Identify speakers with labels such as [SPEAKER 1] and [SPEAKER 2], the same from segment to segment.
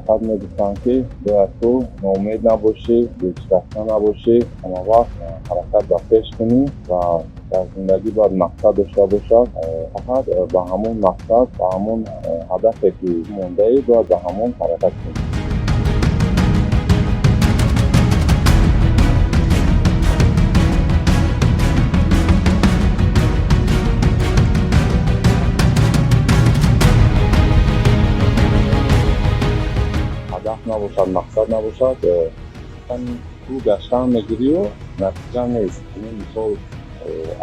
[SPEAKER 1] Фақат мегуфтанд, ки бояд ту ноумед набошӣ, дилшикаста набошӣ, ҳамавақт ҳаракат ба пеш кунӣ ва дар зиндагӣ бояд мақсад дошта бошад. Фақат ба ҳамон мақсад, ба ҳамон ҳадафе, ки мондаӣ, бояд ба ҳамон ҳаракат кунӣ. Ҳадаф набошад, мақсад набошад, ту гаштан мегирию натиҷа нест. Мисол,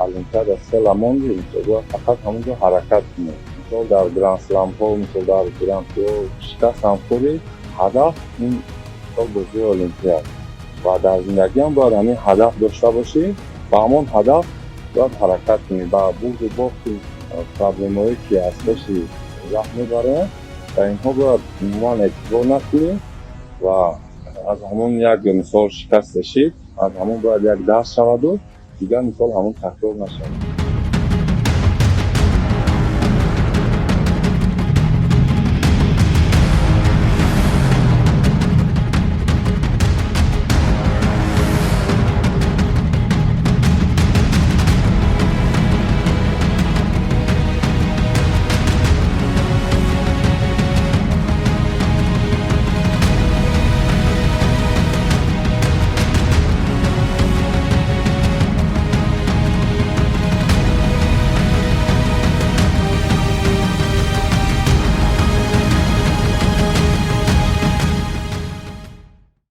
[SPEAKER 1] олимпиада села монди, мисол, бояд фақат ҳамонҷо ҳаракат кунӣ. Мисол, дар гранд-сламҳо, мисол, дар гран-приҳо шикаст ҳам хӯрӣ, ҳадаф ин, мисол, бозии олимпиад. Ва дар зиндагиам бояд ҳамин ҳадаф дошта бошӣ, ба ҳамон ҳадаф бояд ҳаракат кунӣ. Ба бурду бохти, проблемаҳое, ки аз пеши роҳ мебароянд, ба инҳо бояд умуман эътибор накунӣ ва аз ҳамон як, мисол, шикасте шид, аз ҳамон бояд як дарс шаваду дигар, мисол, ҳамон такрор нашавад.